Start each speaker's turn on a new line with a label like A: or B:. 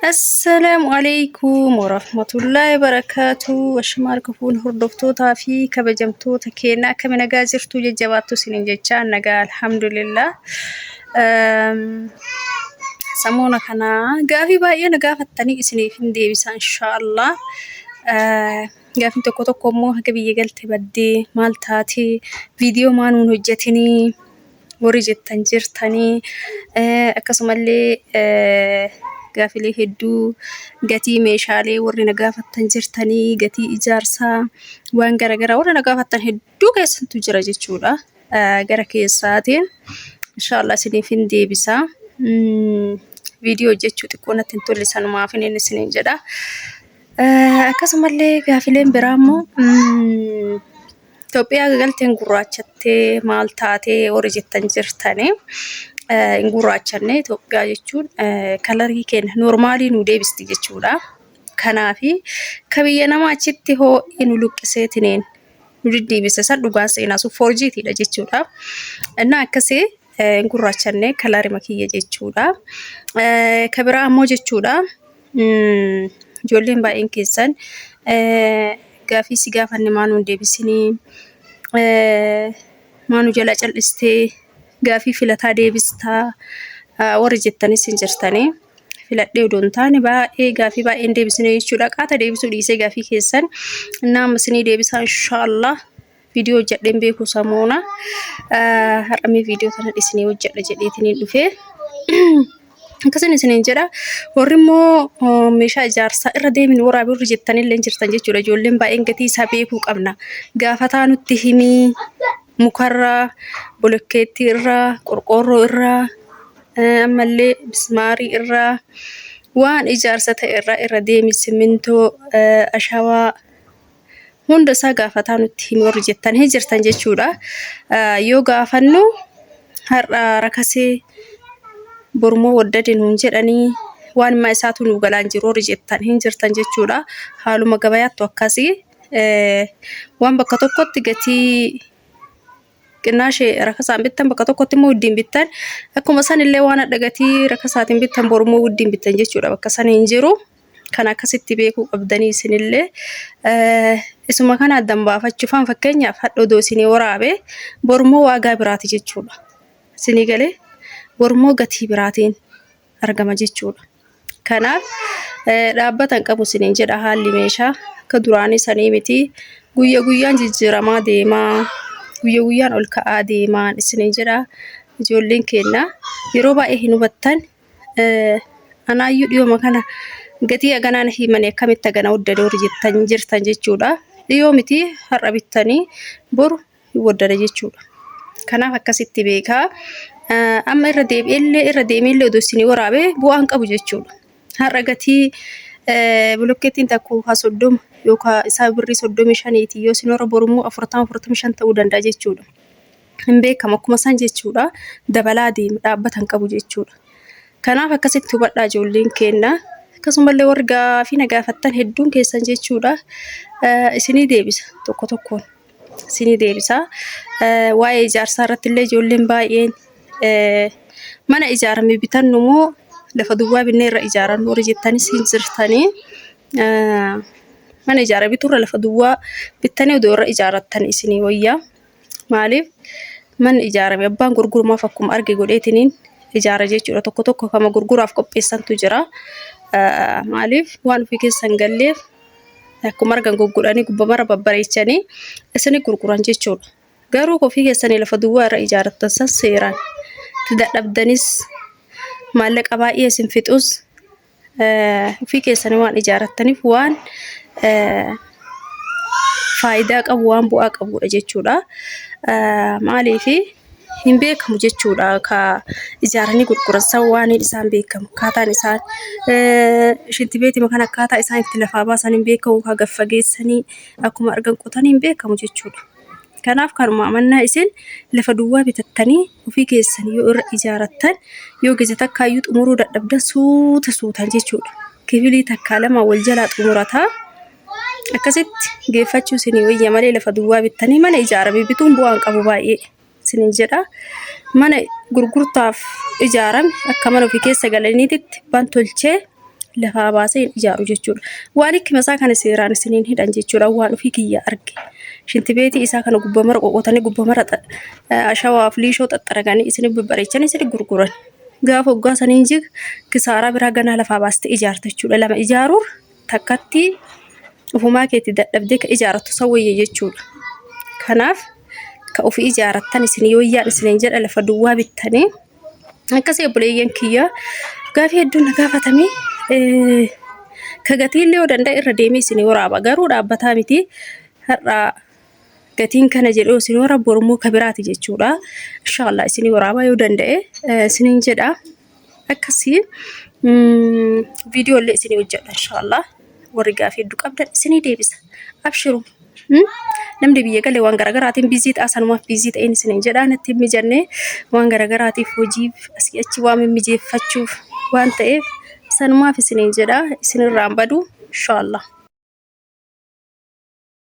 A: Assalaamu alaikum warahmatullaahi wabarakaatu. Ashamaa harka fuune hordoftootaa fi kabajamtoota keenya akkami nagaa jirtu jajjabaattu isiniin jechaa nagaa alhamdulillah. Samoona kana gaafii baay'ee na gaafattanii isiniif hin deebisa inshaallah. Gaafiin tokko tokko immoo haga biyya galte baddee maal taatee viidiyoo maa nuun hojjetinii warri jettan jirtanii akkasumallee gaafilee hedduu gatii meeshaalee warri na gaafattan jirtanii gatii ijaarsaa waan garaagaraa warri na gaafattan hedduu keessantu jira jechuudha. Gara keessaatiin inshaallah isiniif hin deebisa. Viidiyoo hojjechuu xiqqoo natti hin tolle sanumaaf inni isiniin jedha. Akkasumallee gaafileen biraa immoo Itoophiyaa galteen gurraachattee maal taatee warri jettan jirtanii hin gurraachanne Itoophiyaa jechuun kalarii keenya noormaalii nu deebisti jechuudha. Kanaafi ka biyya namaa achitti hoo'i nu luqqiseetiniin nu diddiibise san dhugaan seenaa sun foorjiitiidha jechuudha. Innaa akkasii hin gurraachanne kalarima kiyya jechuudha. Ka biraa ammoo jechuudha. Ijoolleen baay'een keessan gaafii si gaafanne maa nuun deebisinii maa nu jalaa cal'istee gaafii filataa deebistaa warri jettanis hin jirtanii. Filadhee odoo hin taane baay'ee gaafii baay'een deebisne jechuudha. Qaata deebisuu dhiisee gaafii keessan innaa amma isinii deebisaa inshaallah. Viidiyoo hojjedheen beeku samoona. Har'a mee viidiyoo kana isinii hojjedha jedheetiin dhufee. Akkasin isiniin jedha. Warri immoo meeshaa ijaarsaa irra deemin waraabi warri jettanillee jirtan jechuudha. Ijoolleen baay'een gatii isaa beekuu qabna. Gaafataa nutti himii mukarraa, bolokkeettii irraa, qorqoorroo irraa, ammallee mismaarii irraa waan ijaarsa ta'e irraa irra deemi simmintoo, ashawaa hunda isaa gaafataa nutti himi warri jettan hin jirtan jechuudha. Yoo gaafannu har'a rakasee borummoo waddade nuun jedhanii waan himaa isaatu nuu galaan jiru warri jettan hin jirtan jechuudha. Haaluma gabayaattu akkasii waan bakka tokkotti gatii qinnaashee rakasaan bittan bakka tokkotti immoo wuddiin bittan akkuma san illee waan hadha gatii rakasaatiin bittan borummoo wuddiin bittan jechuudha bakka san hin jiru. Kan akkasitti beekuu qabdanii isinillee isuma kana addan baafachuufaan fakkeenyaaf hadha odoo isinii waraabe borummoo waagaa biraati jechuudha. Isinii galee borummoo gatii biraatiin argama jechuudha. Kanaaf dhaabbata hin qabu isiniin jedha haalli meeshaa akka duraanii sanii miti. Guyya guyyaan jijjiiramaa deemaa guyya guyyaan ol ka'aa deemaa isiniin jedha ijoolleen keenya yeroo baay'ee hin hubattan. Anaayyuu dhiyooma kana gatii haganaa na himanii akkamitti hagana waddade warri jettan jirtan jechuudha. Dhiyoo miti har'a bittanii boru hin waddada jechuudha. Kanaaf akkasitti beekaa. Amma irra deebi'ellee irra deemeellee odoo isinii waraabee bu'aan qabu jechuudha. Har'a gatii bilokkeettiin takka haa 30 yookaan isaa birrii 35ti yoo isin warra borummoo 40 45 ta'uu danda'a jechuudha. Hin beekamu akkuma isaan jechuudha. Dabalaa deema dhaabbata hin qabu jechuudha. Kanaaf akkasitti hubadhaa ijoolleen keenya. Akkasumallee warri gaafii na gaafattan hedduun keessan jechuudha. Isinii deebisa tokko tokkoon. Isinii deebisa. Waa'ee ijaarsaa irratti illee ijoolleen baay'een mana ijaarame bitannu moo lafa duwwaa binnee irra ijaarannu warri jettanis hin jirtanii. Mana ijaarame bituurra lafa duwwaa bittanii odoo irra ijaarrattan isinii wayyaa. Maaliif manni ijaarame abbaan gurgurumaaf akkuma arge godheetiniin ijaara jechuudha. Tokko tokko kama gurguraaf qopheessantu jira. Maaliif waan ofii keessa hin galleef akkuma argan goggodhanii gubbamarra babbareechanii isini gurguran jechuudha. Garuu ofii keessanii lafa duwwaa irra ijaarattan san seeraan itti dadhabdanis maallaqa baay'ee isin fixus ofii keessanii waan ijaarattaniif waan faayidaa qabu waan bu'aa qabudha jechuudha. Maaliif hin beekamu jechuudha ka ijaaranii gurguran san waan isaan beekamu akkaataan isaan shintibeetima kan akkaataa isaan itti lafaa baasan hin beekamu ka gad fageessanii akkuma argan qotanii hin beekamu jechuudha. Kanaaf kanuma amannaa isin lafa duwwaa bitattanii ofii keessan yoo irra ijaarattan yoo gisa takkaayyuu xumuruu dadhabdan suuta suutaan jechuudha. Kifilii takkaa lama wal jalaa xumurataa. Akkasitti geeffachuu isinii wayya malee lafa duwwaa bittanii mana ijaarame bituun bu'aan qabu baay'ee isiniin jedha. Mana gurgurtaaf ijaarame akka mana ofii keessa galaniititti ban tolchee lafaa baasee hin ijaaru jechuudha. Waan hikkima isaa kana seeraan isiniin hidhan jechuudha. Waan ofii kiyya arge. Shintibeetii isaa kana gubba mara qoqotanii gubba mara ashawaaf liishoo xaxxaraganii isin babbareechanii isin gurguran. Gaafa hoggaa saniin jig kisaaraa biraa ganaa lafaa baastee ijaarta jechuudha. Lama ijaaruun takkatti ofumaa keetti dadhabdee ka ijaarattu san wayya jechuudha. Kanaaf ka ofii ijaarattan isin yooyyaan isiniin jedha lafa duwwaa bittanii akkasii obboleeyyan kiyya gaafii hedduun na gaafatame ka gatiillee yoo danda'e irra deemee isin waraaba garuu dhaabbataa miti har'a gatiin kana jedhee isin waraaba borummoo ka biraati jechuudha. Inshaallah isin waraaba yoo danda'e isiniin jedha. Akkasii viidiyoo illee isinii hojjedha inshaallah. Warri gaafii hedduu qabdan isinii deebisa. Abshiru. Namni biyya galee waan garaagaraatiin biizii ta'a sanumaaf biizii ta'een isiniin jedha natti hin mijanne waan garaagaraatiif hojiif asii achi waan mimmijeeffachuuf waan ta'eef sanumaaf isiniin jedha isinirraan badu inshaallah.